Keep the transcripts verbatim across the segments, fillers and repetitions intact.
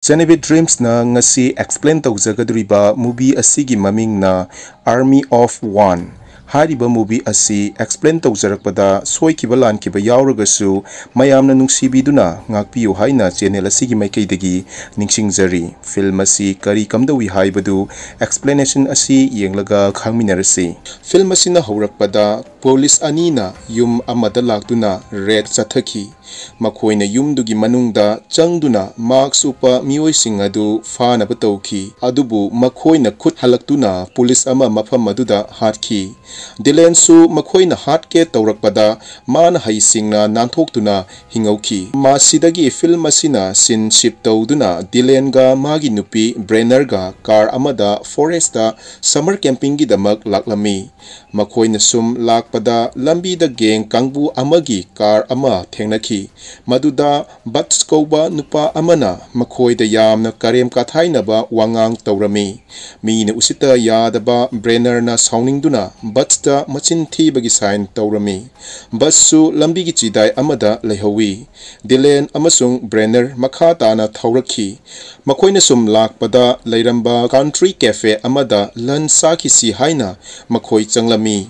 Chennai Dreamsꯅ ꯉꯁꯤ explain ꯇꯧꯖꯒꯗꯧꯔꯤꯕ movie ꯑꯁꯤꯒꯤ ꯃꯃꯤꯡꯅ Army of One꯫ ꯍꯥꯏꯔꯤꯕ movie ꯑꯁꯤ explain ꯇꯧꯖꯔꯛꯄꯗ ꯁꯣꯏꯈꯤꯕ ꯂꯥꯟꯈꯤꯕ ꯌꯥꯎꯔꯒꯁꯨ ꯃꯌꯥꯝꯅ ꯅꯨꯡꯁꯤꯕꯤꯗꯨꯅ ꯉꯥꯛꯄꯤꯌꯨ ꯍꯥꯏꯅ channel ꯑꯁꯤꯒꯤ ꯃꯥꯏꯀꯩꯗꯒꯤ ꯅꯤꯡꯁꯤꯡꯖꯔꯤ꯫ Film ꯑꯁꯤ ꯀꯔꯤ ꯀꯝꯗꯧꯏ ꯍꯥꯏꯕꯗꯨ explanation ꯑꯁꯤ ꯌꯦꯡꯂꯒ ꯈꯪꯃꯤꯟꯅꯔꯁꯤ꯫ Film ꯑꯁꯤꯅ ꯍꯧꯔꯛꯄꯗ police ꯑꯅꯤꯅ ꯌꯨꯝ ꯑꯃꯗ ꯂꯥꯛꯇꯨꯅ raid ꯆꯠꯊꯈꯤ꯫ ꯃꯈꯣꯏꯅ ꯌꯨꯝꯗꯨꯒꯤ ꯃꯅꯨꯡꯗ ꯆꯪꯗꯨꯅ mask ꯎꯞꯄ ꯃꯤꯑꯣꯏꯁꯤꯡ ꯑꯗꯨ ꯐꯥꯅꯕ ꯇꯧꯈꯤ, ꯑꯗꯨꯕꯨ ꯃꯈꯣꯏꯅ ꯈꯨꯠ ꯍꯜꯂꯛꯇꯨꯅ police ꯑꯃ ꯃꯐꯝ ꯑꯗꯨꯗ ꯍꯥꯠꯈꯤ꯫ ꯗꯤꯂꯦꯟꯁꯨ ꯃꯈꯣꯏꯅ ꯍꯥꯠꯀꯦ ꯇꯧꯔꯛꯄꯗ ꯃꯥꯅ ꯍꯩꯁꯤꯡꯅ ꯅꯥꯟꯊꯣꯛꯇꯨꯅ ꯍꯤꯡꯍꯧꯈꯤ꯫ ꯃꯁꯤꯗꯒꯤ film ꯑꯁꯤꯅ scene shift ꯇꯧꯗꯨꯅ ꯗꯤꯂꯦꯟꯒ ꯃꯥꯒꯤ ꯅꯨꯄꯤ ꯕ꯭ꯔꯦꯅꯔꯒ car ꯑꯃꯗ forestꯇ summer campingꯒꯤꯗꯃꯛ ꯂꯥꯛꯂꯝꯃꯤ꯫ ꯃꯈꯣꯏꯅ ꯁꯨꯝ ꯂꯥꯛꯄꯗ ꯂꯝꯕꯤꯗ gang ꯀꯥꯡꯕꯨ ꯑꯃꯒꯤ car ꯑꯃ ꯊꯦꯡꯅꯈꯤ꯫ ꯃꯗꯨꯗ ꯕꯠꯁ ꯀꯧꯕ ꯅꯨꯄꯥ ꯑꯃꯅ ꯃꯈꯣꯏꯗ ꯌꯥꯝꯅ ꯀꯔꯦꯝ ꯀꯊꯥꯏꯅꯕ ꯋꯥꯉꯥꯡ ꯇꯧꯔꯝꯃꯤ꯫ ꯃꯤꯅ ꯎꯁꯤꯠꯇ ꯌꯥꯗꯕ ꯕ꯭ꯔꯦꯅꯔꯅ ꯁꯥꯎꯅꯤꯡꯗꯨꯅ ꯕꯠꯁꯇ ꯃꯆꯤꯟ ꯊꯤꯕꯒꯤ sign ꯇꯧꯔꯝꯃꯤ꯫ ꯕꯠꯁꯁꯨ ꯂꯝꯕꯤꯒꯤ ꯆꯤꯗꯥꯏ ꯑꯃꯗ ꯂꯩꯍꯧꯋꯤ꯫ ꯗꯤꯂꯦꯟ ꯑꯃꯁꯨꯡ ꯕ꯭ꯔꯦꯅꯔ ꯃꯈꯥ ꯇꯥꯅ ꯊꯧꯔꯛꯈꯤ꯫ ꯃꯈꯣꯏꯅ ꯁꯨꯝ ꯂꯥꯛꯄꯗ ꯂꯩꯔꯝꯕ country cafe ꯑꯃꯗ lunch ꯆꯥꯈꯤꯁꯤ ꯍꯥꯏꯅ ꯃꯈꯣꯏ ꯆꯪꯂꯝꯃꯤ꯫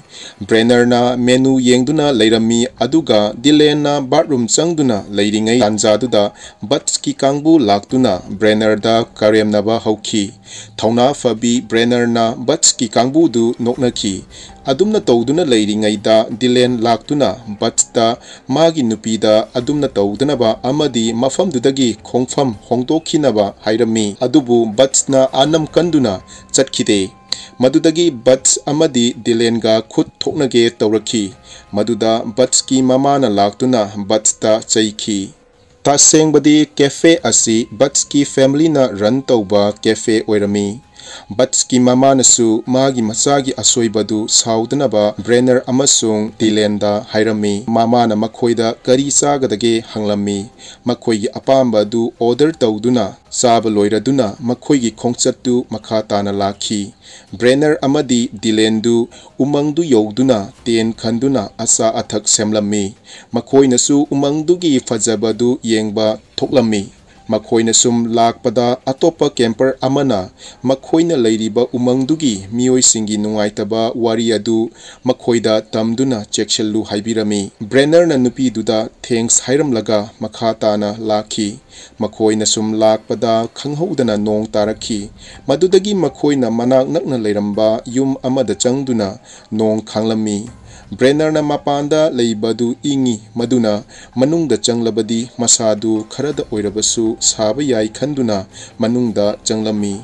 ꯕ꯭ꯔꯦꯅꯔꯅ menu ꯌꯦꯡꯗꯨꯅ ꯂꯩꯔꯝꯃꯤ, ꯑꯗꯨꯒ ꯗꯤꯂꯦꯟꯅ bathroom ꯆꯪꯗꯨꯅ ꯂꯩꯔꯤꯉꯩ ꯇꯥꯟꯖꯥꯗꯨꯗ ꯕꯠꯁꯀꯤ ꯀꯥꯡꯕꯨ ꯂꯥꯛꯇꯨꯅ ꯕ꯭ꯔꯦꯅꯔꯗ ꯀꯔꯦꯝꯅꯕ ꯍꯧꯈꯤ꯫ ꯊꯧꯅꯥ ꯐꯕꯤ ꯕ꯭ꯔꯦꯅꯔꯅ ꯕꯠꯁꯀꯤ ꯀꯥꯡꯕꯨꯗꯨ ꯅꯣꯛꯅꯈꯤ꯫ ꯑꯗꯨꯝꯅ ꯇꯧꯗꯨꯅ ꯂꯩꯔꯤꯉꯩꯗ ꯗꯤꯂꯦꯟ ꯂꯥꯛꯇꯨꯅ ꯕꯠꯁꯇ ꯃꯥꯒꯤ ꯅꯨꯄꯤꯗ ꯑꯗꯨꯝꯅ ꯇꯧꯗꯅꯕ ꯑꯃꯗꯤ ꯃꯐꯝꯗꯨꯗꯒꯤ ꯈꯣꯡꯐꯝ ꯍꯣꯡꯗꯣꯛꯈꯤꯅꯕ ꯍꯥꯏꯔꯝꯃꯤ꯫ ꯑꯗꯨꯕꯨ ꯕꯠꯁꯅ ꯑꯅꯝ ꯀꯟꯗꯨꯅ ꯆꯠꯈꯤꯗꯦ꯫ ꯃꯗꯨꯗꯒꯤ ꯕꯠꯁ ꯑꯃꯗꯤ ꯗꯤꯂꯦꯟꯒ ꯈꯨꯠ ꯊꯣꯛꯅꯒꯦ ꯇꯧꯔꯛꯈꯤ꯫ ꯃꯗꯨꯗ ꯕꯠꯁꯀꯤ ꯃꯃꯥꯅ ꯂꯥꯛꯇꯨꯅ ꯕꯠꯁꯇ ꯆꯩꯈꯤ꯫ ꯇꯁꯦꯡꯕꯗꯤ cafe ꯑꯁꯤ ꯕꯠꯁꯀꯤ familyꯅ run ꯇꯧꯕ cafe ꯑꯣꯏꯔꯝꯃꯤ꯫ ꯕꯠꯁꯀꯤ ꯃꯃꯥꯅꯁꯨ ꯃꯥꯒꯤ ꯃꯆꯥꯒꯤ ꯑꯁꯣꯏꯕꯗꯨ ꯁꯥꯎꯗꯅꯕ ꯕ꯭ꯔꯦꯅꯔ ꯑꯃꯁꯨꯡ ꯗꯤꯂꯦꯟꯗ ꯍꯥꯏꯔꯝꯃꯤ꯫ ꯃꯃꯥꯅ ꯃꯈꯣꯏꯗ ꯀꯔꯤ ꯆꯥꯒꯗꯒꯦ ꯍꯪꯂꯝꯃꯤ꯫ ꯃꯈꯣꯏꯒꯤ ꯑꯄꯥꯝꯕ ꯑꯗꯨ order ꯇꯧꯗꯨꯅ ꯆꯥꯕ ꯂꯣꯏꯔꯗꯨꯅ ꯃꯈꯣꯏꯒꯤ ꯈꯣꯡꯆꯠꯇꯨ ꯃꯈꯥ ꯇꯥꯅ ꯂꯥꯛꯈꯤ꯫ ꯕ꯭ꯔꯦꯅꯔ ꯑꯃꯗꯤ ꯗꯤꯂꯦꯟꯗꯨ ꯎꯃꯪꯗꯨ ꯌꯧꯗꯨꯅ tent ꯈꯟꯗꯨꯅ ꯑꯆꯥ ꯑꯊꯛ ꯁꯦꯝꯂꯝꯃꯤ꯫ ꯃꯈꯣꯏꯅꯁꯨ ꯎꯃꯪꯗꯨꯒꯤ ꯐꯖꯕꯗꯨ ꯌꯦꯡꯕ ꯊꯣꯛꯂꯝꯃꯤ꯫ ꯃꯈꯣꯏꯅ ꯁꯨꯝ ꯂꯥꯛꯄꯗ ꯑꯇꯣꯞꯄ camper ꯑꯃꯅ ꯃꯈꯣꯏꯅ ꯂꯩꯔꯤꯕ ꯎꯃꯪꯗꯨꯒꯤ ꯃꯤꯑꯣꯏꯁꯤꯡꯒꯤ ꯅꯨꯡꯉꯥꯏꯇꯕ ꯋꯥꯔꯤ ꯑꯗꯨ ꯃꯈꯣꯏꯗ ꯇꯝꯗꯨꯅ ꯆꯦꯛꯁꯤꯜꯂꯨ ꯍꯥꯏꯕꯤꯔꯝꯃꯤ꯫ ꯕ꯭ꯔꯦꯅꯔꯅ ꯅꯨꯄꯤꯗꯨꯗ thanks ꯍꯥꯏꯔꯝꯂꯒ ꯃꯈꯥ ꯇꯥꯅ ꯂꯥꯛꯈꯤ꯫ ꯃꯈꯣꯏꯅ ꯁꯨꯝ ꯂꯥꯛꯄꯗ ꯈꯪꯍꯧꯗꯅ ꯅꯣꯡ ꯇꯥꯔꯛꯈꯤ꯫ ꯃꯗꯨꯗꯒꯤ ꯃꯈꯣꯏꯅ ꯃꯅꯥꯛ ꯅꯛꯅ ꯂꯩꯔꯝꯕ ꯌꯨꯝ ꯑꯃꯗ ꯆꯪꯗꯨꯅ ꯅꯣꯡ ꯈꯥꯡꯂꯝꯃꯤ꯫ ꯕ꯭ꯔꯦꯅꯔꯅ ꯃꯄꯥꯟꯗ ꯂꯩꯕꯗꯨ ꯏꯪꯉꯤ, ꯃꯗꯨꯅ ꯃꯅꯨꯡꯗ ꯆꯪꯂꯕꯗꯤ ꯃꯁꯥꯗꯨ ꯈꯔꯗ ꯑꯣꯏꯔꯕꯁꯨ ꯁꯥꯕ ꯌꯥꯏ ꯈꯟꯗꯨꯅ ꯃꯅꯨꯡꯗ ꯆꯪꯂꯝꯃꯤ꯫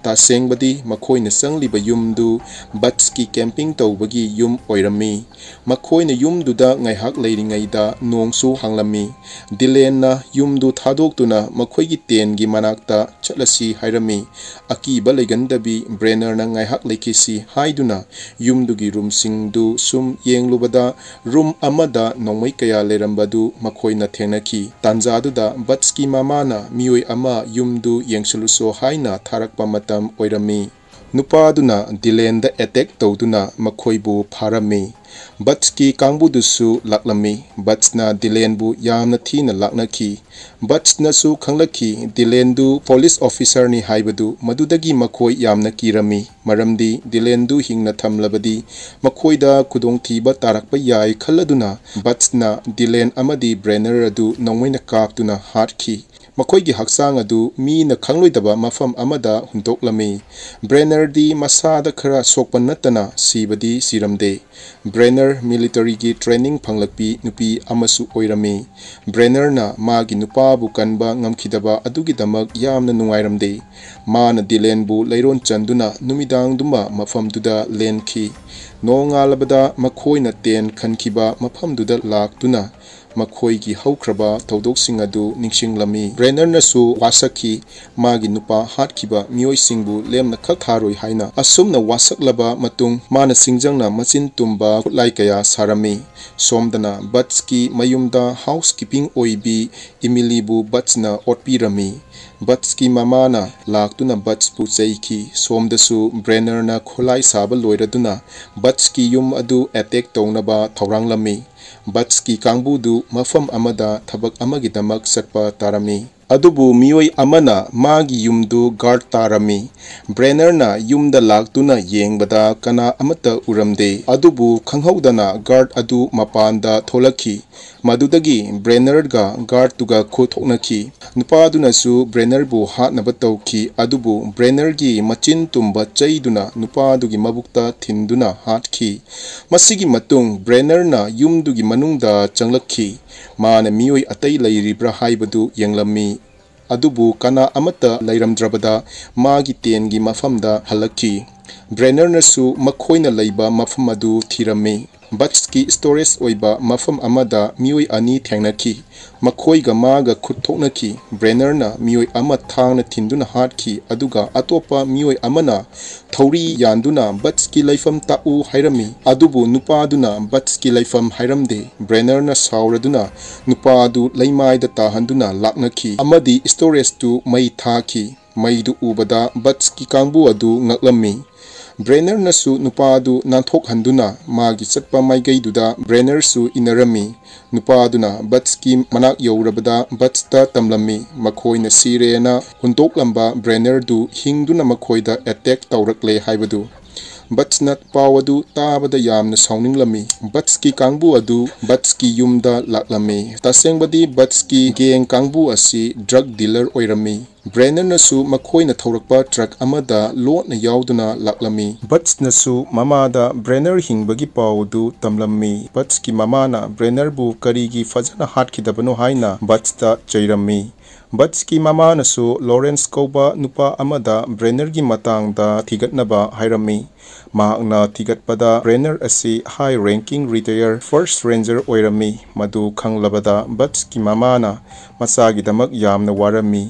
ꯇꯁꯦꯡꯕꯗꯤ ꯃꯈꯣꯏꯅ ꯆꯪꯂꯤꯕ ꯌꯨꯝꯗꯨ ꯕꯠꯁꯀꯤ camping ꯇꯧꯕꯒꯤ ꯌꯨꯝ ꯑꯣꯏꯔꯝꯃꯤ꯫ ꯃꯈꯣꯏꯅ ꯌꯨꯝꯗꯨꯗ ꯉꯥꯏꯍꯥꯛ ꯂꯩꯔꯤꯉꯩꯗ ꯅꯣꯡꯁꯨ ꯍꯥꯡꯂꯝꯃꯤ꯫ ꯗꯤꯂꯦꯟꯅ ꯌꯨꯝꯗꯨ ꯊꯥꯗꯣꯛꯇꯨꯅ ꯃꯈꯣꯏꯒꯤ tentꯀꯤ ꯃꯅꯥꯛꯇ ꯆꯠꯂꯁꯤ ꯍꯥꯏꯔꯝꯃꯤ꯫ ꯑꯀꯤꯕ ꯂꯩꯒꯟꯗꯕꯤ ꯕ꯭ꯔꯦꯅꯔꯅ ꯉꯥꯏꯍꯥꯛ ꯂꯩꯈꯤꯁꯤ ꯍꯥꯏꯗꯨꯅ ꯌꯨꯝꯗꯨꯒꯤ roomꯁꯤꯡꯗꯨ ꯁꯨꯝ ꯌꯦꯡꯂꯨꯕꯗ room ꯑꯃꯗ ꯅꯣꯡꯃꯩ ꯀꯌꯥ ꯂꯩꯔꯝꯕꯗꯨ ꯃꯈꯣꯏꯅ ꯊꯦꯡꯅꯈꯤ꯫ ꯇꯥꯟꯖꯥꯗꯨꯗ ꯕꯠꯁꯀꯤ ꯃꯃꯥꯅ ꯃꯤꯑꯣꯏ ꯑꯃ ꯌꯨꯝꯗꯨ ꯌꯦꯡꯁꯤꯜꯂꯨꯁꯣ ꯍꯥꯏꯅ ꯊꯥꯔꯛꯄ ꯃꯇꯝ ꯑꯣꯏꯔꯝꯃꯤ꯫ ꯅꯨꯄꯥꯗꯨꯅ ꯗꯤꯂꯦꯟꯗ attack ꯇꯧꯗꯨꯅ ꯃꯈꯣꯏꯕꯨ ꯐꯥꯔꯝꯃꯤ꯫ ꯕꯠꯁꯀꯤ ꯀꯥꯡꯕꯨꯗꯨꯁꯨ ꯂꯥꯛꯂꯝꯃꯤ꯫ ꯕꯠꯁꯅ ꯗꯤꯂꯦꯟꯕꯨ ꯌꯥꯝꯅ ꯊꯤꯅ ꯂꯥꯛꯅꯈꯤ꯫ ꯕꯠꯁꯅꯁꯨ ꯈꯪꯂꯛꯈꯤ ꯗꯤꯂꯦꯟꯗꯨ police officerꯅꯤ ꯍꯥꯏꯕꯗꯨ꯫ ꯃꯗꯨꯗꯒꯤ ꯃꯈꯣꯏ ꯌꯥꯝꯅ ꯀꯤꯔꯝꯃꯤ, ꯃꯔꯝꯗꯤ ꯗꯤꯂꯦꯟꯗꯨ ꯍꯤꯡꯅ ꯊꯝꯂꯕꯗꯤ ꯃꯈꯣꯏꯗ ꯈꯨꯗꯣꯡꯊꯤꯕ ꯇꯥꯔꯛꯄ ꯌꯥꯏ ꯈꯜꯂꯗꯨꯅ ꯕꯠꯁꯅ ꯗꯤꯂꯦꯟ ꯑꯃꯗꯤ ꯕ꯭ꯔꯦꯅꯔ ꯑꯗꯨ ꯅꯣꯡꯃꯩꯅ ꯀꯥꯞꯇꯨꯅ ꯍꯥꯠꯈꯤ꯫ ꯃꯈꯣꯏꯒꯤ ꯍꯛꯆꯥꯡ ꯑꯗꯨ ꯃꯤꯅ ꯈꯪꯂꯣꯏꯗꯕ ꯃꯐꯝ ꯑꯃꯗ ꯍꯨꯟꯗꯣꯛꯂꯝꯃꯤ꯫ ꯕ꯭ꯔꯦꯅꯔꯗꯤ ꯃꯁꯥꯗ ꯈꯔ ꯁꯣꯛꯄ ꯅꯠꯇꯅ ꯁꯤꯕꯗꯤ ꯁꯤꯔꯝꯗꯦ꯫ ꯕ꯭ꯔꯦꯅꯔ militaryꯒꯤ training ꯐꯪꯂꯛꯄꯤ ꯅꯨꯄꯤ ꯑꯃꯁꯨ ꯑꯣꯏꯔꯝꯃꯤ꯫ ꯕ꯭ꯔꯦꯅꯔꯅ ꯃꯥꯒꯤ ꯅꯨꯄꯥꯕꯨ ꯀꯟꯕ ꯉꯝꯈꯤꯗꯕ ꯑꯗꯨꯒꯤꯗꯃꯛ ꯌꯥꯝꯅ ꯅꯨꯡꯉꯥꯏꯔꯝꯗꯦ꯫ ꯃꯥꯅ ꯗꯤꯂꯦꯟꯕꯨ ꯂꯩꯔꯣꯟ ꯆꯟꯗꯨꯅ ꯅꯨꯃꯤꯗꯥꯡꯗꯨꯃ ꯃꯐꯝꯗꯨꯗ ꯂꯦꯟꯈꯤ꯫ ꯅꯣꯡꯉꯥꯜꯂꯕꯗ ꯃꯈꯣꯏꯅ tent ꯈꯟꯈꯤꯕ ꯃꯐꯝꯗꯨꯗ ꯂꯥꯛꯇꯨꯅ ꯃꯈꯣꯏꯒꯤ ꯍꯧꯈ꯭ꯔꯕ ꯊꯧꯗꯣꯛꯁꯤꯡ ꯑꯗꯨ ꯅꯤꯡꯁꯤꯡꯂꯝꯃꯤ꯫ ꯕ꯭ꯔꯦꯅꯔꯅꯁꯨ ꯋꯥꯁꯛꯈꯤ, ꯃꯥꯒꯤ ꯅꯨꯄꯥ ꯍꯥꯠꯈꯤꯕ ꯃꯤꯑꯣꯏꯁꯤꯡꯕꯨ ꯂꯦꯝꯅ ꯈꯛ ꯊꯥꯔꯣꯏ ꯍꯥꯏꯅ꯫ ꯑꯁꯨꯝꯅ ꯋꯥꯁꯛꯂꯕ ꯃꯇꯨꯡ ꯃꯥꯅ ꯁꯤꯡꯖꯪꯅ ꯃꯆꯤꯟ ꯇꯨꯝꯕ ꯈꯨꯠꯂꯥꯏ ꯀꯌꯥ ꯁꯥꯔꯝꯃꯤ꯫ ꯁꯣꯝꯗꯅ ꯕꯠꯁꯀꯤ ꯃꯌꯨꯝꯗ housekeeping ꯑꯣꯏꯕꯤ ꯏꯃꯤꯂꯤꯕꯨ ꯕꯠꯁꯅ ꯑꯣꯠꯄꯤꯔꯝꯃꯤ꯫ ꯕꯠꯁꯀꯤ ꯃꯃꯥꯅ ꯂꯥꯛꯇꯨꯅ ꯕꯠꯁꯄꯨ ꯆꯩꯈꯤ꯫ ꯁꯣꯝꯗꯁꯨ ꯕ꯭ꯔꯦꯅꯔꯅ ꯈꯨꯠꯂꯥꯏ ꯁꯥꯕ ꯂꯣꯏꯔꯗꯨꯅ ꯕꯠꯁꯀꯤ ꯌꯨꯝ ꯑꯗꯨ attack ꯇꯧꯅꯕ ꯊꯧꯔꯥꯡꯂꯝꯃꯤ꯫ ꯕꯠꯁꯀꯤ ꯀꯥꯡꯕꯨꯗꯨ ꯃꯐꯝ ꯑꯃꯗ ꯊꯕꯛ ꯑꯃꯒꯤꯗꯃꯛ ꯆꯠꯄ ꯇꯥꯔꯝꯃꯤ꯫ ꯑꯗꯨꯕꯨ ꯃꯤꯑꯣꯏ ꯑꯃꯅ ꯃꯥꯒꯤ ꯌꯨꯝꯗꯨ ꯒꯥꯔꯗ ꯇꯥꯔꯝꯃꯤ꯫ ꯕ꯭ꯔꯦꯅꯔꯅ ꯌꯨꯝꯗ ꯂꯥꯛꯇꯨꯅ ꯌꯦꯡꯕꯗ ꯀꯅꯥ ꯑꯃꯠꯇ ꯎꯔꯝꯗꯦ꯫ ꯑꯗꯨꯕꯨ ꯈꯪꯍꯧꯗꯅ ꯒꯥꯔꯗ ꯑꯗꯨ ꯃꯄꯥꯟꯗ ꯊꯣꯛꯂꯛꯈꯤ꯫ ꯃꯗꯨꯗꯒꯤ ꯕ꯭ꯔꯦꯅꯔꯒ ꯒꯥꯔꯗꯇꯨꯒ ꯈꯨꯠ ꯊꯣꯛꯅꯈꯤ꯫ ꯅꯨꯄꯥꯗꯨꯅꯁꯨ ꯕ꯭ꯔꯦꯅꯔꯕꯨ ꯍꯥꯠꯅꯕ ꯇꯧꯈꯤ, ꯑꯗꯨꯕꯨ ꯕ꯭ꯔꯦꯅꯔꯒꯤ ꯃꯆꯤꯟ ꯇꯨꯝꯕ ꯆꯩꯗꯨꯅ ꯅꯨꯄꯥꯗꯨꯒꯤ ꯃꯕꯨꯛꯇ ꯊꯤꯟꯗꯨꯅ ꯍꯥꯠꯈꯤ꯫ ꯃꯁꯤꯒꯤ ꯃꯇꯨꯡ ꯕ꯭ꯔꯦꯅꯔꯅ ꯌꯨꯝꯗꯨꯒꯤ ꯃꯅꯨꯡꯗ ꯆꯪꯂꯛꯈꯤ꯫ ꯃꯥꯅ ꯃꯤꯑꯣꯏ ꯑꯇꯩ ꯂꯩꯔꯤꯕ꯭ꯔꯥ ꯍꯥꯏꯕꯗꯨ ꯌꯦꯡꯂꯝꯃꯤ꯫ ꯑꯗꯨꯕꯨ ꯀꯅꯥ ꯑꯃꯠꯇ ꯂꯩꯔꯝꯗ꯭ꯔꯕꯗ ꯃꯥꯒꯤ ꯇꯦꯟꯒꯤ ꯃꯐꯝꯗ ꯍꯜꯂꯛꯈꯤ꯫ ꯕ꯭ꯔꯦꯅꯔꯅꯁꯨ ꯃꯈꯣꯏꯅ ꯂꯩꯕ ꯃꯐꯝ ꯑꯗꯨ ꯊꯤꯔꯝꯃꯤ꯫ ꯕꯠꯁꯀꯤ ꯁ꯭ꯇꯣꯔꯦꯖ ꯑꯣꯏꯕ ꯃꯐꯝ ꯑꯃꯗ ꯃꯤꯑꯣꯏ ꯑꯅꯤ ꯊꯦꯡꯅꯈꯤ꯫ ꯃꯈꯣꯏꯒ ꯃꯥꯒ ꯈꯨꯠ ꯊꯣꯛꯅꯈꯤ꯫ ꯕ꯭ꯔꯦꯅꯔꯅ ꯃꯤꯑꯣꯏ ꯑꯃ ꯊꯥꯡꯅ ꯊꯤꯟꯗꯨꯅ ꯍꯥꯠꯈꯤ, ꯑꯗꯨꯒ ꯑꯇꯣꯞꯄ ꯃꯤꯑꯣꯏ ꯑꯃꯅ ꯊꯧꯔꯤ ꯌꯥꯟꯗꯨꯅ ꯕꯠꯁꯀꯤ ꯂꯩꯐꯝ ꯇꯥꯛꯎ ꯍꯥꯏꯔꯝꯃꯤ꯫ ꯑꯗꯨꯕꯨ ꯅꯨꯄꯥꯗꯨꯅ ꯕꯠꯁꯀꯤ ꯂꯩꯐꯝ ꯍꯥꯏꯔꯝꯗꯦ꯫ ꯕ꯭ꯔꯦꯅꯔꯅ ꯁꯥꯎꯔꯗꯨꯅ ꯅꯨꯄꯥ ꯑꯗꯨ ꯂꯩꯃꯥꯏꯗ ꯇꯥꯍꯟꯗꯨꯅ ꯂꯥꯛꯅꯈꯤ ꯑꯃꯗꯤ ꯁ꯭ꯇꯣꯔꯦꯖꯇꯨ ꯃꯩ ꯊꯥꯈꯤ꯫ ꯃꯩꯗꯨ ꯎꯕꯗ ꯕꯠꯁꯀꯤ ꯀꯥꯡꯕꯨ ꯑꯗꯨ ꯉꯛꯂꯝꯃꯤ꯫ ꯕ꯭ꯔꯦꯅꯔꯅꯁꯨ ꯅꯨꯄꯥ ꯑꯗꯨ ꯅꯥꯟꯊꯣꯛꯍꯟꯗꯨꯅ ꯃꯥꯒꯤ ꯆꯠꯄ ꯃꯥꯏꯀꯩꯗꯨꯗ ꯕ꯭ꯔꯦꯅꯔꯁꯨ ꯏꯟꯅꯔꯝꯃꯤ꯫ ꯅꯨꯄꯥꯗꯨꯅ ꯕꯠꯁꯀꯤ ꯃꯅꯥꯛ ꯌꯧꯔꯕꯗ ꯕꯠꯁꯇ ꯇꯝꯂꯝꯃꯤ꯫ ꯃꯈꯣꯏꯅ ꯁꯤꯔꯦꯅ ꯍꯨꯟꯗꯣꯛꯂꯝꯕ ꯕ꯭ꯔꯦꯅꯔꯗꯨ ꯍꯤꯡꯗꯨꯅ ꯃꯈꯣꯏꯗ ꯑꯦꯇꯦꯛ ꯇꯧꯔꯛꯂꯦ ꯍꯥꯏꯕꯗꯨ꯫ ꯕꯠꯁꯅ ꯄꯥꯎ ꯑꯗꯨ ꯇꯥꯕꯗ ꯌꯥꯝꯅ ꯁꯥꯎꯅꯤꯡꯂꯝꯃꯤ꯫ ꯕꯠꯁꯀꯤ ꯀꯥꯡꯕꯨ ꯑꯗꯨ ꯕꯠꯁꯀꯤ ꯌꯨꯝꯗ ꯂꯥꯛꯂꯝꯃꯤ꯫ ꯇꯁꯦꯡꯕꯗꯤ ꯕꯠꯁꯀꯤ ꯒꯦꯡ ꯀꯥꯡꯕꯨ ꯑꯁꯤ ꯗ꯭ꯔꯒ ꯗꯤꯂꯔ ꯑꯣꯏꯔꯝꯃꯤ꯫ ꯕ꯭ꯔꯦꯅꯔꯅꯁꯨ ꯃꯈꯣꯏꯅ ꯊꯧꯔꯛꯄ ꯇ꯭ꯔꯛ ꯑꯃꯗ ꯂꯣꯠꯅ ꯌꯥꯎꯗꯨꯅ ꯂꯥꯛꯂꯝꯃꯤ꯫ ꯕꯠꯁꯅꯁꯨ ꯃꯃꯥꯗ ꯕ꯭ꯔꯦꯅꯔ ꯍꯤꯡꯕꯒꯤ ꯄꯥꯎ ꯑꯗꯨ ꯇꯝꯂꯝꯃꯤ꯫ ꯕꯠꯁꯀꯤ ꯃꯃꯥꯅ ꯕ꯭ꯔꯦꯅꯔꯕꯨ ꯀꯔꯤꯒꯤ ꯐꯖꯅ ꯍꯥꯠꯈꯤꯗꯕꯅꯣ ꯍꯥꯏꯅ ꯕꯠꯁꯇ ꯆꯩꯔꯝꯃꯤ꯫ ꯕꯠꯁꯀꯤ ꯃꯃꯥꯅꯁꯨ ꯂꯣꯔꯦꯟꯁ ꯀꯧꯕ ꯅꯨꯄꯥ ꯑꯃꯗ ꯕ꯭ꯔꯦꯅꯔꯒꯤ ꯃꯇꯥꯡꯗ ꯊꯤꯒꯠꯅꯕ ꯍꯥꯏꯔꯝꯃꯤ꯫ ꯃꯍꯥꯛꯅ ꯊꯤꯒꯠꯄꯗ ꯕ꯭ꯔꯦꯅꯔ ꯑꯁꯤ ꯍꯥꯏ ꯔꯦꯡꯀꯤꯡ ꯔꯤꯇꯥꯌꯔ ꯐꯥꯔꯁ ꯔꯦꯟꯖꯔ ꯑꯣꯏꯔꯝꯃꯤ꯫ ꯃꯗꯨ ꯈꯪꯂꯕꯗ ꯕꯠꯁꯀꯤ ꯃꯃꯥꯅ ꯃꯆꯥꯒꯤꯗꯃꯛ ꯌꯥꯝꯅ ꯋꯥꯔꯝꯃꯤ꯫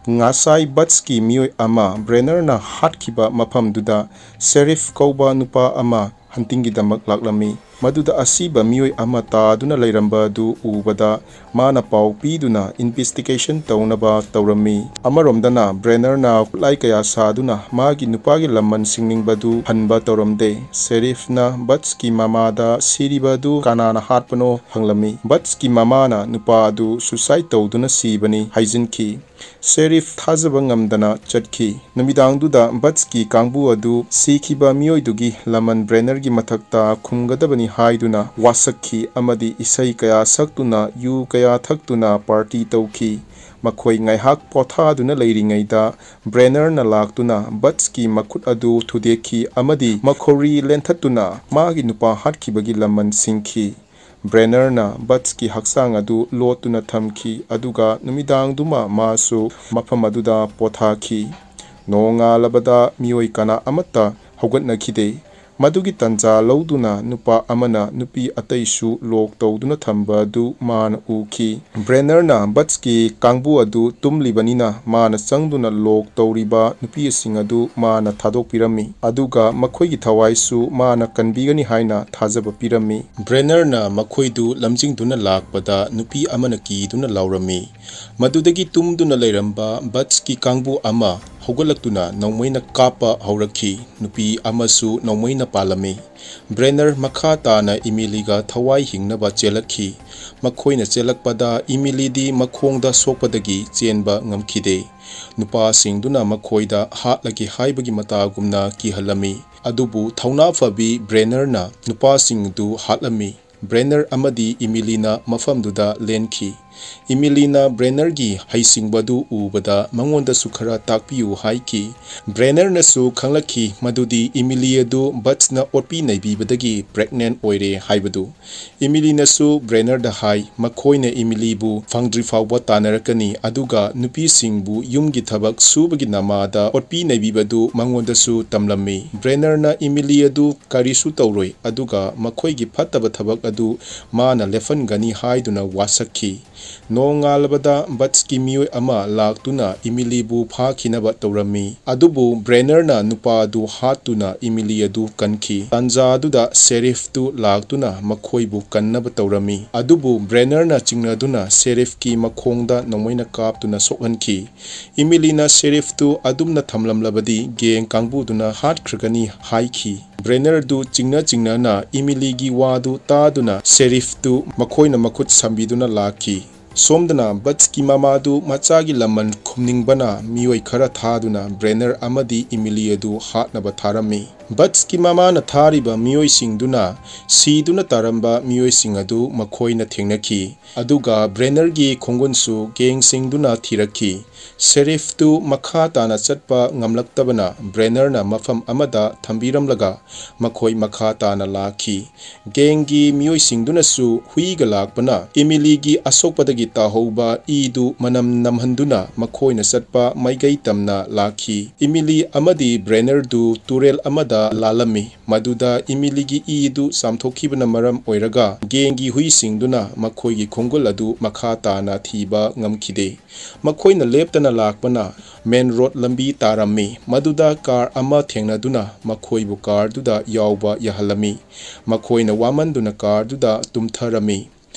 ꯉꯁꯥꯏ ꯕꯠꯁꯀꯤ ꯃꯤꯑꯣꯏ ꯑꯃ ꯕ꯭ꯔꯦꯅꯔꯅ ꯍꯥꯠꯈꯤꯕ ꯃꯐꯝꯗꯨꯗ ꯁꯦꯔꯤꯐ ꯀꯧꯕ ꯅꯨꯄꯥ ꯑꯃ ꯍꯟꯇꯤꯡꯒꯤꯗꯃꯛ ꯂꯥꯛꯂꯝꯃꯤ꯫ ꯃꯗꯨꯗ ꯑꯁꯤꯕ ꯃꯤꯑꯣꯏ ꯑꯃ ꯇꯥꯗꯨꯅ ꯂꯩꯔꯝꯕ ꯑꯗꯨ ꯎꯕꯗ ꯃꯥꯅ ꯄꯥꯎ ꯄꯤꯗꯨꯅ ꯏꯟꯚꯦꯁꯇꯤꯒꯦꯁꯟ ꯇꯧꯅꯕ ꯇꯧꯔꯝꯃꯤ꯫ ꯑꯃꯔꯣꯝꯗꯅ ꯕ꯭ꯔꯦꯅꯔꯅ ꯈꯨꯠꯂꯥꯏ ꯀꯌꯥ ꯁꯥꯗꯨꯅ ꯃꯥꯒꯤ ꯅꯨꯄꯥꯒꯤ ꯂꯃꯟ ꯁꯤꯡꯅꯤꯡꯕꯗꯨ ꯍꯟꯕ ꯇꯧꯔꯝꯗꯦ꯫ ꯁꯦꯔꯤꯐꯅ ꯕꯠꯁꯀꯤ ꯃꯃꯥꯗ ꯁꯤꯔꯤꯕ ꯑꯗꯨ ꯀꯅꯥꯅ ꯍꯥꯠꯄꯅꯣ ꯍꯪꯂꯝꯃꯤ꯫ ꯕꯠꯁꯀꯤ ꯃꯃꯥꯅ ꯅꯨꯄꯥ ꯑꯗꯨ ꯁꯨꯁꯥꯏꯗ ꯇꯧꯗꯨꯅ ꯁꯤꯕꯅꯤ ꯍꯥꯏꯖꯤꯟꯈꯤ꯫ ꯁꯦꯔꯤꯐ ꯊꯥꯖꯕ ꯉꯝꯗꯅ ꯆꯠꯈꯤ꯫ ꯅꯨꯃꯤꯗꯥꯡꯗꯨꯗ ꯕꯠꯁꯀꯤ ꯀꯥꯡꯕꯨ ꯑꯗꯨ ꯁꯤꯈꯤꯕ ꯃꯤꯑꯣꯏꯗꯨꯒꯤ ꯂꯃꯟ ꯕ꯭ꯔꯦꯅꯔꯒꯤ ꯃꯊꯛꯇ ꯈꯨꯝꯒꯗꯕꯅꯤ ꯍꯥꯏꯗꯨꯅ ꯋꯥꯁꯛꯈꯤ ꯑꯃꯗꯤ ꯏꯁꯩ ꯀꯌꯥ ꯁꯛꯇꯨꯅ ꯌꯨ ꯀꯌꯥ ꯊꯛꯇꯨꯅ ꯄꯥꯔꯇꯤ ꯇꯧꯈꯤ꯫ ꯃꯈꯣꯏ ꯉꯥꯏꯍꯥꯛ ꯄꯣꯊꯥꯗꯨꯅ ꯂꯩꯔꯤꯉꯩꯗ ꯕ꯭ꯔꯦꯅꯔꯅ ꯂꯥꯛꯇꯨꯅ ꯕꯠꯁꯀꯤ ꯃꯈꯨꯠ ꯑꯗꯨ ꯊꯨꯗꯦꯛꯈꯤ ꯑꯃꯗꯤ ꯃꯈꯧꯔꯤ ꯂꯦꯟꯊꯠꯇꯨꯅ ꯃꯥꯒꯤ ꯅꯨꯄꯥ ꯍꯥꯠꯈꯤꯕꯒꯤ ꯂꯃꯟ ꯁꯤꯡꯈꯤ꯫ ꯕ꯭ꯔꯦꯅꯔꯅ ꯕꯠꯁꯀꯤ ꯍꯛꯆꯥꯡ ꯑꯗꯨ ꯂꯣꯠꯇꯨꯅ ꯊꯝꯈꯤ, ꯑꯗꯨꯒ ꯅꯨꯃꯤꯗꯥꯡꯗꯨꯃ ꯃꯥꯁꯨ ꯃꯐꯝ ꯑꯗꯨꯗ ꯄꯣꯊꯥꯈꯤ꯫ ꯅꯣꯡꯉꯥꯜꯂꯕꯗ ꯃꯤꯑꯣꯏ ꯀꯅꯥ ꯑꯃꯠꯇ ꯍꯧꯒꯠꯅꯈꯤꯗꯦ꯫ ꯃꯗꯨꯒꯤ ꯇꯟꯖꯥ ꯂꯧꯗꯨꯅ ꯅꯨꯄꯥ ꯑꯃꯅ ꯅꯨꯄꯤ ꯑꯇꯩꯁꯨ ꯂꯣꯛ ꯇꯧꯗꯨꯅ ꯊꯝꯕ ꯑꯗꯨ ꯃꯥꯅ ꯎꯈꯤ꯫ ꯕ꯭ꯔꯦꯅꯔꯅ ꯕꯠꯁꯀꯤ ꯀꯥꯡꯕꯨ ꯑꯗꯨ ꯇꯨꯝꯂꯤꯕꯅꯤꯅ ꯃꯥꯅ ꯆꯪꯗꯨꯅ ꯂꯣꯛ ꯇꯧꯔꯤꯕ ꯅꯨꯄꯤꯁꯤꯡ ꯑꯗꯨ ꯃꯥꯅ ꯊꯥꯗꯣꯛꯄꯤꯔꯝꯃꯤ, ꯑꯗꯨꯒ ꯃꯈꯣꯏꯒꯤ ꯊꯋꯥꯏꯁꯨ ꯃꯥꯅ ꯀꯟꯕꯤꯒꯅꯤ ꯍꯥꯏꯅ ꯊꯥꯖꯕ ꯄꯤꯔꯝꯃꯤ꯫ ꯕ꯭ꯔꯦꯅꯔꯅ ꯃꯈꯣꯏꯗꯨ ꯂꯝꯖꯤꯡꯗꯨꯅ ꯂꯥꯛꯄꯗ ꯅꯨꯄꯤ ꯑꯃꯅ ꯀꯤꯗꯨꯅ ꯂꯥꯎꯔꯝꯃꯤ꯫ ꯃꯗꯨꯗꯒꯤ ꯇꯨꯝꯗꯨꯅ ꯂꯩꯔꯝꯕ ꯕꯠꯁꯀꯤ ꯀꯥꯡꯕꯨ ꯑꯃ ꯍꯧꯒꯠꯂꯛꯇꯨꯅ ꯅꯣꯡꯃꯩꯅ ꯀꯥꯞꯄ ꯍꯧꯔꯛꯈꯤ꯫ ꯅꯨꯄꯤ ꯑꯃꯁꯨ ꯅꯣꯡꯃꯩꯅ ꯄꯥꯜꯂꯝꯃꯤ꯫ ꯕ꯭ꯔꯦꯅꯔ ꯃꯈꯥ ꯇꯥꯅ ꯏꯃꯤꯂꯤꯒ ꯊꯋꯥꯏ ꯍꯤꯡꯅꯕ ꯆꯦꯜꯂꯛꯈꯤ꯫ ꯃꯈꯣꯏꯅ ꯆꯦꯜꯂꯛꯄꯗ ꯏꯃꯤꯂꯤꯗꯤ ꯃꯈꯣꯡꯗ ꯁꯣꯛꯄꯗꯒꯤ ꯆꯦꯟꯕ ꯉꯝꯈꯤꯗꯦ꯫ ꯅꯨꯄꯥꯁꯤꯡꯗꯨꯅ ꯃꯈꯣꯏꯗ ꯍꯥꯠꯂꯒꯦ ꯍꯥꯏꯕꯒꯤ ꯃꯇꯥꯒꯨꯝꯅ ꯀꯤꯍꯜꯂꯝꯃꯤ꯫ ꯑꯗꯨꯕꯨ ꯊꯧꯅꯥ ꯐꯕꯤ ꯕ꯭ꯔꯦꯅꯔꯅ ꯅꯨꯄꯥꯁꯤꯡꯗꯨ ꯍꯥꯠꯂꯝꯃꯤ꯫ ꯕ꯭ꯔꯦꯅꯔ ꯑꯃꯗꯤ ꯏꯃꯤꯂꯤꯅ ꯃꯐꯝꯗꯨꯗ ꯂꯦꯟꯈꯤ꯫ ꯏꯃꯤꯂꯤꯅ ꯕ꯭ꯔꯦꯅꯔꯒꯤ ꯍꯩꯁꯤꯡꯕꯗꯨ ꯎꯕꯗ ꯃꯉꯣꯟꯗꯁꯨ ꯈꯔ ꯇꯥꯛꯄꯤꯌꯨ ꯍꯥꯏꯈꯤ꯫ ꯕ꯭ꯔꯦꯅꯔꯅꯁꯨ ꯈꯪꯂꯛꯈꯤ ꯃꯗꯨꯗꯤ ꯏꯃꯤꯂꯤ ꯑꯗꯨ ꯕꯠꯁꯅ ꯑꯣꯠꯄꯤ ꯅꯩꯕꯤꯕꯗꯒꯤ ꯄ꯭ꯔꯦꯒꯅꯦꯟ ꯑꯣꯏꯔꯦ ꯍꯥꯏꯕꯗꯨ꯫ ꯏꯃꯤꯂꯤꯅꯁꯨ ꯕ꯭ꯔꯦꯅꯔꯗ ꯍꯥꯏ, ꯃꯈꯣꯏꯅ ꯏꯃꯤꯂꯤꯕꯨ ꯐꯪꯗ꯭ꯔꯤꯐꯥꯎꯕ ꯇꯥꯟꯅꯔꯛꯀꯅꯤ, ꯑꯗꯨꯒ ꯅꯨꯄꯤꯁꯤꯡꯕꯨ ꯌꯨꯝꯒꯤ ꯊꯕꯛ ꯁꯨꯕꯒꯤ ꯅꯃꯥꯗ ꯑꯣꯠꯄꯤ ꯅꯩꯕꯤꯕꯗꯨ ꯃꯉꯣꯟꯗꯁꯨ ꯇꯝꯂꯝꯃꯤ꯫ ꯕ꯭ꯔꯦꯅꯔꯅ ꯏꯃꯤꯂꯤ ꯑꯗꯨ ꯀꯔꯤꯁꯨ ꯇꯧꯔꯣꯏ, ꯑꯗꯨꯒ ꯃꯈꯣꯏꯒꯤ ꯐꯠꯇꯕ ꯊꯕꯛ ꯑꯗꯨ ꯃꯥꯅ ꯂꯦꯞꯍꯟꯒꯅꯤ ꯍꯥꯏꯗꯨꯅ ꯋꯥꯁꯛꯈꯤ꯫ ꯅꯣꯡꯉꯥꯜꯂꯕꯗ ꯕꯠꯁꯀꯤ ꯃꯤꯑꯣꯏ ꯑꯃ ꯂꯥꯛꯇꯨꯅ ꯏꯃꯤꯂꯤꯕꯨ ꯐꯥꯈꯤꯅꯕ ꯇꯧꯔꯝꯃꯤ꯫ ꯑꯗꯨꯕꯨ ꯕ꯭ꯔꯦꯅꯔꯅ ꯅꯨꯄꯥ ꯑꯗꯨ ꯍꯥꯠꯇꯨꯅ ꯏꯃꯤꯂꯤ ꯑꯗꯨ ꯀꯟꯈꯤ꯫ ꯇꯥꯟꯖꯥꯗꯨꯗ ꯁꯦꯔꯤꯐꯇꯨ ꯂꯥꯛꯇꯨꯅ ꯃꯈꯣꯏꯕꯨ ꯀꯟꯅꯕ ꯇꯧꯔꯝꯃꯤ꯫ ꯑꯗꯨꯕꯨ ꯕ꯭ꯔꯦꯅꯔꯅ ꯆꯤꯡꯅꯗꯨꯅ ꯁꯦꯔꯤꯐꯀꯤ ꯃꯈꯣꯡꯗ ꯅꯣꯡꯃꯩꯅ ꯀꯥꯞꯇꯨꯅ ꯁꯣꯛꯍꯟꯈꯤ꯫ ꯏꯃꯤꯂꯤꯅ ꯁꯦꯔꯤꯐꯇꯨ ꯑꯗꯨꯝꯅ ꯊꯝꯂꯝꯂꯕꯗꯤ ꯒꯦꯡ ꯀꯥꯡꯕꯨꯗꯨꯅ ꯍꯥꯠꯈ꯭ꯔꯒꯅꯤ ꯍꯥꯏꯈꯤ꯫ ꯕ꯭ꯔꯦꯅꯔꯗꯨ ꯆꯤꯡꯅ ꯆꯤꯡꯅꯅ ꯏꯃꯤꯂꯤꯒꯤ ꯋꯥꯗꯨ ꯇꯥꯗꯨꯅ ꯁꯦꯔꯤꯐꯇꯨ ꯃꯈꯣꯏꯅ ꯃꯈꯨꯠ ꯁꯝꯕꯤꯗꯨꯅ ꯂꯥꯛꯈꯤ꯫ ꯁꯣꯝꯗꯅ ꯕꯠꯁꯀꯤ ꯃꯃꯥꯗꯨ ꯃꯆꯥꯒꯤ ꯂꯃꯟ ꯈꯨꯝꯅꯤꯡꯕꯅ ꯃꯤꯑꯣꯏ ꯈꯔ ꯊꯥꯗꯨꯅ ꯕ꯭ꯔꯦꯅꯔ ꯑꯃꯗꯤ ꯏꯃꯤꯂꯤ ꯑꯗꯨ ꯍꯥꯠꯅꯕ ꯊꯥꯔꯝꯃꯤ꯫ ꯕꯠꯁꯀꯤ ꯃꯃꯥꯅ ꯊꯥꯔꯤꯕ ꯃꯤꯑꯣꯏꯁꯤꯡꯗꯨꯅ ꯁꯤꯗꯨꯅ ꯇꯥꯔꯝꯕ ꯃꯤꯑꯣꯏꯁꯤꯡ ꯑꯗꯨ ꯃꯈꯣꯏꯅ ꯊꯦꯡꯅꯈꯤ꯫ ꯑꯗꯨꯒ ꯕ꯭ꯔꯦꯅꯔꯒꯤ ꯈꯣꯡꯒꯨꯟꯁꯨ ꯒꯦꯡꯁꯤꯡꯗꯨꯅ ꯊꯤꯔꯛꯈꯤ꯫ ꯁꯦꯔꯤꯐꯇꯨ ꯃꯈꯥ ꯇꯥꯅ ꯆꯠꯄ ꯉꯝꯂꯛꯇꯕꯅ ꯕ꯭ꯔꯦꯅꯔꯅ ꯃꯐꯝ ꯑꯃꯗ ꯊꯝꯕꯤꯔꯝꯂꯒ ꯃꯈꯣꯏ ꯃꯈꯥ ꯇꯥꯅ ꯂꯥꯛꯈꯤ꯫ ꯒꯦꯡꯒꯤ ꯃꯤꯑꯣꯏꯁꯤꯡꯗꯨꯅꯁꯨ ꯍꯨꯏꯒ ꯂꯥꯛꯄꯅ ꯏꯃꯤꯂꯤꯒꯤ ꯑꯁꯣꯛꯄꯗꯒꯤ ꯇꯥꯍꯧꯕ ꯏꯗꯨ ꯃꯅꯝ ꯅꯝꯍꯟꯗꯨꯅ ꯃꯈꯣꯏꯅ ꯆꯠꯄ ꯃꯥꯏꯀꯩ ꯇꯝꯅ ꯂꯥꯛꯈꯤ꯫ ꯏꯃꯤꯂꯤ ꯑꯃꯗꯤ ꯕ꯭ꯔꯦꯅꯔꯗꯨ ꯇꯨꯔꯦꯜ ꯑꯃꯗ ꯂꯥꯜꯂꯝꯃꯤ꯫ ꯃꯗꯨꯗ ꯏꯃꯤꯂꯤꯒꯤ ꯏ ꯑꯗꯨ ꯆꯥꯝꯊꯣꯛꯈꯤꯕꯅ ꯃꯔꯝ ꯑꯣꯏꯔꯒ ꯒꯦꯡꯒꯤ ꯍꯨꯏꯁꯤꯡꯗꯨꯅ ꯃꯈꯣꯏꯒꯤ ꯈꯣꯡꯒꯨꯜ ꯑꯗꯨ ꯃꯈꯥ ꯇꯥꯅ ꯊꯤꯕ ꯉꯝꯈꯤꯗꯦ꯫ ꯃꯈꯣꯏꯅ ꯂꯦꯞꯇꯅ ꯂꯥꯛꯄꯅ ꯃꯦꯟ ꯔꯣꯗ ꯂꯝꯕꯤ ꯇꯥꯔꯝꯃꯤ꯫ ꯃꯗꯨꯗ ꯀꯥꯔ ꯑꯃ ꯊꯦꯡꯅꯗꯨꯅ ꯃꯈꯣꯏꯕꯨ ꯀꯥꯔꯗꯨꯗ ꯌꯥꯎꯕ ꯌꯥꯍꯜꯂꯝꯃꯤ꯫ ꯃꯈꯣꯏꯅ ꯋꯥꯃꯟꯗꯨꯅ ꯀꯥꯔꯗꯨꯗ ꯇꯨꯝꯊꯔꯝꯃꯤ꯫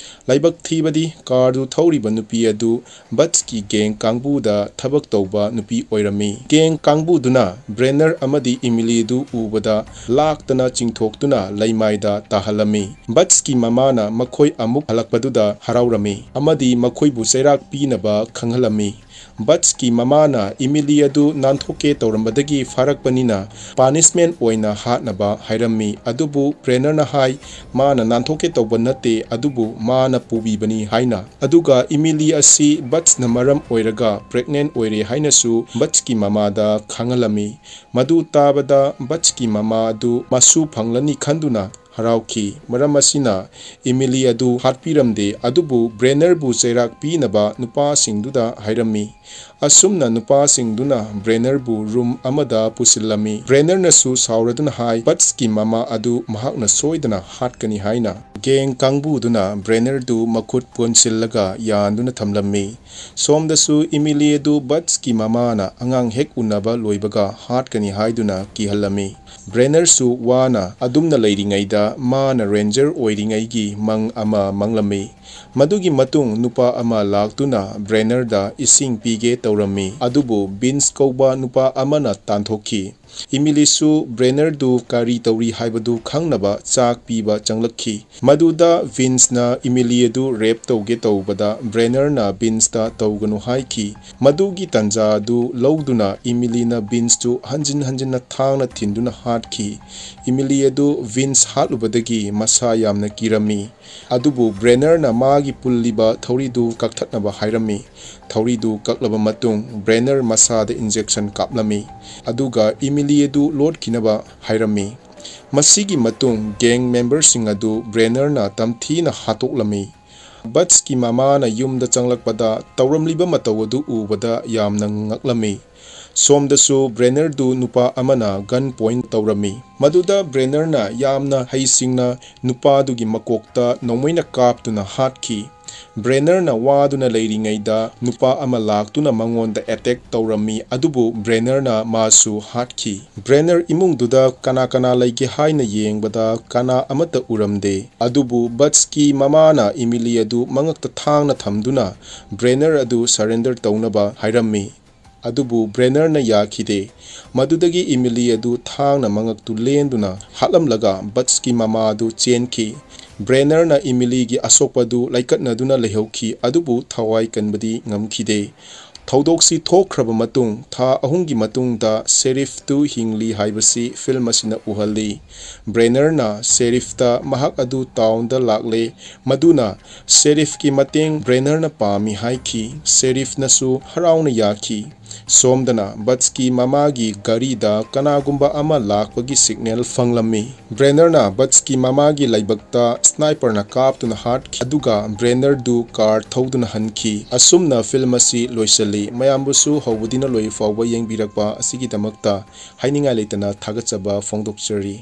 ꯂꯥꯏꯕꯛ ꯊꯤꯕꯗꯤ ꯀꯥꯔꯗꯨ ꯊꯧꯔꯤꯕ ꯅꯨꯄꯤ ꯑꯗꯨ ꯕꯠꯁꯀꯤ ꯒꯦꯡ ꯀꯥꯡꯕꯨꯗ ꯊꯕꯛ ꯇꯧꯕ ꯅꯨꯄꯤ ꯑꯣꯏꯔꯝꯃꯤ꯫ ꯒꯦꯡ ꯀꯥꯡꯕꯨꯗꯨꯅ ꯕ꯭ꯔꯦꯅꯔ ꯑꯃꯗꯤ ꯏꯃꯤꯂꯤꯗꯨ ꯎꯕꯗ ꯂꯥꯛꯇꯅ ꯆꯤꯡꯊꯣꯛꯇꯨꯅ ꯂꯩꯃꯥꯏꯗ ꯇꯥꯍꯜꯂꯝꯃꯤ꯫ ꯕꯠꯁꯀꯤ ꯃꯃꯥꯅ ꯃꯈꯣꯏ ꯑꯃꯨꯛ ꯍꯜꯂꯛꯄꯗꯨꯗ ꯍꯔꯥꯎꯔꯝꯃꯤ ꯑꯃꯗꯤ ꯃꯈꯣꯏꯕꯨ ꯆꯩꯔꯥꯛ ꯄꯤꯅꯕ ꯈꯪꯍꯜꯂꯝꯃꯤ꯫ ꯕꯠꯁꯀꯤ ꯃꯃꯥꯅ ꯏꯃꯤꯂꯤ ꯑꯗꯨ ꯅꯥꯟꯊꯣꯛꯀꯦ ꯇꯧꯔꯝꯕꯗꯒꯤ ꯐꯥꯔꯛꯄꯅꯤꯅ ꯄꯥꯅꯤꯁꯃꯦꯟ ꯑꯣꯏꯅ ꯍꯥꯠꯅꯕ ꯍꯥꯏꯔꯝꯃꯤ꯫ ꯑꯗꯨꯕꯨ ꯕ꯭ꯔꯦꯅꯔꯅ ꯍꯥꯏ, ꯃꯥꯅ ꯅꯥꯟꯊꯣꯛꯀꯦ ꯇꯧꯕ ꯅꯠꯇꯦ, ꯑꯗꯨꯕꯨ ꯃꯥꯅ ꯄꯨꯕꯤꯕꯅꯤ ꯍꯥꯏꯅ꯫ ꯑꯗꯨꯒ ꯏꯃꯤꯂꯤ ꯑꯁꯤ ꯕꯠꯁꯅ ꯃꯔꯝ ꯑꯣꯏꯔꯒ ꯄ꯭ꯔꯦꯒꯅꯦꯟ ꯑꯣꯏꯔꯦ ꯍꯥꯏꯅꯁꯨ ꯕꯠꯁꯀꯤ ꯃꯃꯥꯗ ꯈꯪꯍꯜꯂꯝꯃꯤ꯫ ꯃꯗꯨ ꯇꯥꯕꯗ ꯕꯠꯁꯀꯤ ꯃꯃꯥ ꯑꯗꯨ ꯃꯁꯨ ꯐꯪꯂꯅꯤ ꯈꯟꯗꯨꯅ ꯍꯔꯥꯎꯈꯤ꯫ ꯃꯔꯝ ꯑꯁꯤꯅ ꯏꯃꯤꯂꯤ ꯑꯗꯨ ꯍꯥꯠꯄꯤꯔꯝꯗꯦ, ꯑꯗꯨꯕꯨ ꯕ꯭ꯔꯦꯅꯔꯕꯨ ꯆꯩꯔꯥꯛ ꯄꯤꯅꯕ ꯅꯨꯄꯥꯁꯤꯡꯗꯨꯗ ꯍꯥꯏꯔꯝꯃꯤ꯫ ꯑꯁꯨꯝꯅ ꯅꯨꯄꯥꯁꯤꯡꯗꯨꯅ ꯕ꯭ꯔꯦꯅꯔꯕꯨ ꯔꯨꯝ ꯑꯃꯗ ꯄꯨꯁꯤꯜꯂꯝꯃꯤ꯫ ꯕ꯭ꯔꯦꯅꯔꯅꯁꯨ ꯁꯥꯎꯔꯗꯨꯅ ꯍꯥꯏ, "ꯕꯠꯁꯀꯤ ꯃꯃꯥ ꯑꯗꯨ ꯃꯍꯥꯛꯅ ꯁꯣꯏꯗꯅ ꯍꯥꯠꯀꯅꯤ" ꯍꯥꯏꯅ꯫ ꯒꯦꯡ ꯀꯥꯡꯕꯨꯗꯨꯅ ꯕ꯭ꯔꯦꯅꯔꯗꯨ ꯃꯈꯨꯠ ꯄꯨꯟꯁꯤꯜꯂꯒ ꯌꯥꯟꯗꯨꯅ ꯊꯝꯂꯝꯃꯤ꯫ ꯁꯣꯝꯗꯁꯨ ꯏꯃꯤꯂꯤ ꯑꯗꯨ ꯕꯠꯁꯀꯤ ꯃꯃꯥꯅ ꯑꯉꯥꯡ ꯍꯦꯛ ꯎꯅꯕ ꯂꯣꯏꯕꯒ ꯍꯥꯠꯀꯅꯤ ꯍꯥꯏꯗꯨꯅ ꯀꯤꯍꯜꯂꯝꯃꯤ꯫ ꯕ꯭ꯔꯦꯅꯔꯁꯨ ꯋꯥꯅ ꯑꯗꯨꯝꯅ ꯂꯩꯔꯤꯉꯩꯗ ꯃꯥꯅ ꯔꯦꯟꯖꯔ ꯑꯣꯏꯔꯤꯉꯩꯒꯤ ꯃꯪ ꯑꯃ ꯃꯪꯂꯝꯃꯤ꯫ ꯃꯗꯨꯒꯤ ꯃꯇꯨꯡ ꯅꯨꯄꯥ ꯑꯃ ꯂꯥꯛꯇꯨꯅ ꯕ꯭ꯔꯦꯅꯔꯗ ꯏꯁꯤꯡ ꯄꯤꯒꯦ ꯇꯧꯔꯝꯃꯤ, ꯑꯗꯨꯕꯨ ꯕꯤꯟꯁ ꯀꯧꯕ ꯅꯨꯄꯥ ꯑꯃꯅ ꯇꯥꯟꯊꯣꯛꯈꯤ꯫ ꯏꯃꯤꯂꯤꯁꯨ ꯕ꯭ꯔꯦꯅꯔꯗꯨ ꯀꯔꯤ ꯇꯧꯔꯤ ꯍꯥꯏꯕꯗꯨ ꯈꯪꯅꯕ ꯆꯥꯛ ꯄꯤꯕ ꯆꯪꯂꯛꯈꯤ꯫ ꯃꯗꯨꯗ ꯕꯤꯟꯁꯅ ꯏꯃꯤꯂꯤ ꯑꯗꯨ ꯔꯦꯞ ꯇꯧꯒꯦ ꯇꯧꯕꯗ ꯕ꯭ꯔꯦꯅꯔꯅ ꯕꯤꯟꯁꯇ ꯇꯧꯒꯅꯨ ꯍꯥꯏꯈꯤ꯫ ꯃꯗꯨꯒꯤ ꯇꯥꯟꯖꯥ ꯑꯗꯨ ꯂꯧꯗꯨꯅ ꯏꯃꯤꯂꯤꯅ ꯕꯤꯟꯁꯇꯨ ꯍꯟꯖꯤꯟ ꯍꯟꯖꯤꯟꯅ ꯊꯥꯡꯅ ꯊꯤꯟꯗꯨꯅ ꯍꯥꯠꯈꯤ꯫ ꯏꯃꯤꯂꯤ ꯑꯗꯨ ꯕꯤꯟꯁ ꯍꯥꯠꯂꯨꯕꯗꯒꯤ ꯃꯁꯥ ꯌꯥꯝꯅ ꯀꯤꯔꯝꯃꯤ꯫ ꯑꯗꯨꯕꯨ ꯕ꯭ꯔꯦꯅꯔꯅ ꯃꯥꯒꯤ ꯄꯨꯜꯂꯤꯕ ꯊꯧꯔꯤꯗꯨ ꯀꯛꯊꯠꯅꯕ ꯍꯥꯏꯔꯝꯃꯤ꯫ ꯊꯧꯔꯤꯗꯨ ꯀꯛꯂꯕ ꯃꯇꯨꯡ ꯕ꯭ꯔꯦꯅꯔ ꯃꯁꯥꯗ ꯏꯟꯖꯦꯛꯁꯟ ꯀꯥꯞꯂꯝꯃꯤ, ꯑꯗꯨꯒ ꯏꯃꯤꯂꯤ ꯑꯗꯨ ꯂꯣꯠꯈꯤꯅꯕ ꯍꯥꯏꯔꯝꯃꯤ꯫ ꯃꯁꯤꯒꯤ ꯃꯇꯨꯡ ꯒꯦꯡ ꯃꯦꯝꯕꯔꯁꯤꯡ ꯑꯗꯨ ꯕ꯭ꯔꯦꯅꯔꯅ ꯇꯝꯊꯤꯅ ꯍꯥꯠꯇꯣꯛꯂꯝꯃꯤ꯫ ꯕꯠꯁꯀꯤ ꯃꯃꯥꯅ ꯌꯨꯝꯗ ꯆꯪꯂꯛꯄꯗ ꯇꯧꯔꯝꯂꯤꯕ ꯃꯇꯧ ꯑꯗꯨ ꯎꯕꯗ ꯌꯥꯝꯅ ꯉꯛꯂꯝꯃꯤ꯫ ꯁꯣꯝꯗꯁꯨ ꯕ꯭ꯔꯦꯅꯔꯗꯨ ꯅꯨꯄꯥ ꯑꯃꯅ ꯒꯟ ꯄꯣꯏꯟ ꯇꯧꯔꯝꯃꯤ꯫ ꯃꯗꯨꯗ ꯕ꯭ꯔꯦꯅꯔꯅ ꯌꯥꯝꯅ ꯍꯩꯁꯤꯡꯅ ꯅꯨꯄꯥꯗꯨꯒꯤ ꯃꯀꯣꯛꯇ ꯅꯣꯡꯃꯩꯅ ꯀꯥꯞꯇꯨꯅ ꯍꯥꯠꯈꯤ꯫ ꯕ꯭ꯔꯦꯅꯔꯅ ꯋꯥꯗꯨꯅ ꯂꯩꯔꯤꯉꯩꯗ ꯅꯨꯄꯥ ꯑꯃ ꯂꯥꯛꯇꯨꯅ ꯃꯉꯣꯟꯗ ꯑꯦꯇꯦꯛ ꯇꯧꯔꯝꯃꯤ, ꯑꯗꯨꯕꯨ ꯕ꯭ꯔꯦꯅꯔꯅ ꯃꯥꯁꯨ ꯍꯥꯠꯈꯤ꯫ ꯕ꯭ꯔꯦꯅꯔ ꯏꯃꯨꯡꯗꯨꯗ ꯀꯅꯥ ꯀꯅꯥ ꯂꯩꯒꯦ ꯍꯥꯏꯅ ꯌꯦꯡꯕꯗ ꯀꯅꯥ ꯑꯃꯠꯇ ꯎꯔꯝꯗꯦ꯫ ꯑꯗꯨꯕꯨ ꯕꯠꯁꯀꯤ ꯃꯃꯥꯅ ꯏꯃꯤꯂꯤ ꯑꯗꯨ ꯃꯉꯛꯇ ꯊꯥꯡꯅ ꯊꯝꯗꯨꯅ ꯕ꯭ꯔꯦꯅꯔ ꯑꯗꯨ ꯁꯔꯦꯟꯗꯔ ꯇꯧꯅꯕ ꯍꯥꯏꯔꯝꯃꯤ꯫ ꯑꯗꯨꯕꯨ ꯕ꯭ꯔꯦꯅꯔꯅ ꯌꯥꯈꯤꯗꯦ꯫ ꯃꯗꯨꯗꯒꯤ ꯏꯃꯤꯂꯤ ꯑꯗꯨ ꯊꯥꯡꯅ ꯃꯉꯛꯇꯨ ꯂꯦꯟꯗꯨꯅ ꯍꯥꯠꯂꯝꯂꯒ ꯕꯠꯁꯀꯤ ꯃꯃꯥ ꯑꯗꯨ ꯆꯦꯟꯈꯤ꯫ ꯕ꯭ꯔꯦꯅꯔꯅ ꯏꯃꯤꯂꯤꯒꯤ ꯑꯁꯣꯛꯄꯗꯨ ꯂꯩꯀꯠꯅꯗꯨꯅ ꯂꯩꯍꯧꯈꯤ, ꯑꯗꯨꯕꯨ ꯊꯋꯥꯏ ꯀꯟꯕꯗꯤ ꯉꯝꯈꯤꯗꯦ꯫ ꯊꯧꯗꯣꯛꯁꯤ ꯊꯣꯛꯈ꯭ꯔꯕ ꯃꯇꯨꯡ ꯊꯥ ꯑꯍꯨꯝꯒꯤ ꯃꯇꯨꯡꯗ ꯁꯦꯔꯤꯐꯇꯨ ꯍꯤꯡꯂꯤ ꯍꯥꯏꯕꯁꯤ ꯐꯤꯜꯝ ꯑꯁꯤꯅ ꯎꯍꯜꯂꯤ꯫ ꯕ꯭ꯔꯦꯅꯔꯅ ꯁꯦꯔꯤꯐꯇ ꯃꯍꯥꯛ ꯑꯗꯨ ꯇꯥꯎꯟꯗ ꯂꯥꯛꯂꯦ, ꯃꯗꯨꯅ ꯁꯦꯔꯤꯐꯀꯤ ꯃꯇꯦꯡ ꯕ꯭ꯔꯦꯅꯔꯅ ꯄꯥꯝꯃꯤ ꯍꯥꯏꯈꯤ꯫ ꯁꯦꯔꯤꯐꯅꯁꯨ ꯍꯔꯥꯎꯅ ꯌꯥꯈꯤ꯫ ꯁꯣꯝꯗꯅ ꯕꯠꯁꯀꯤ ꯃꯃꯥꯒꯤ ꯒꯥꯔꯤꯗ ꯀꯅꯥꯒꯨꯝꯕ ꯑꯃ ꯂꯥꯛꯄꯒꯤ ꯁꯤꯒꯅꯦꯜ ꯐꯪꯂꯝꯃꯤ꯫ ꯕ꯭ꯔꯦꯅꯔꯅ ꯕꯠꯁꯀꯤ ꯃꯃꯥꯒꯤ ꯂꯥꯏꯕꯛꯇ ꯁ꯭ꯅꯥꯏꯄꯔꯅ ꯀꯥꯞꯇꯨꯅ ꯍꯥꯠꯈꯤ, ꯑꯗꯨꯒ ꯕ꯭ꯔꯦꯅꯔꯗꯨ ꯀꯥꯔ ꯊꯧꯗꯨꯅ ꯍꯟꯈꯤ꯫ ꯑꯁꯨꯝꯅ ꯐꯤꯜꯝ ꯑꯁꯤ ꯂꯣꯏꯁꯤꯜꯂꯤ꯫ ꯃꯌꯥꯝꯕꯨꯁꯨ ꯍꯧꯕꯗꯤꯅ ꯂꯣꯏ ꯐꯥꯎꯕ ꯌꯦꯡꯕꯤꯔꯛꯄ ꯑꯁꯤꯒꯤꯗꯃꯛꯇ ꯍꯥꯏꯅꯤꯡꯉꯥꯏ ꯂꯩꯇꯅ ꯊꯥꯒꯠꯆꯕ ꯐꯣꯡꯗꯣꯛꯆꯔꯤ꯫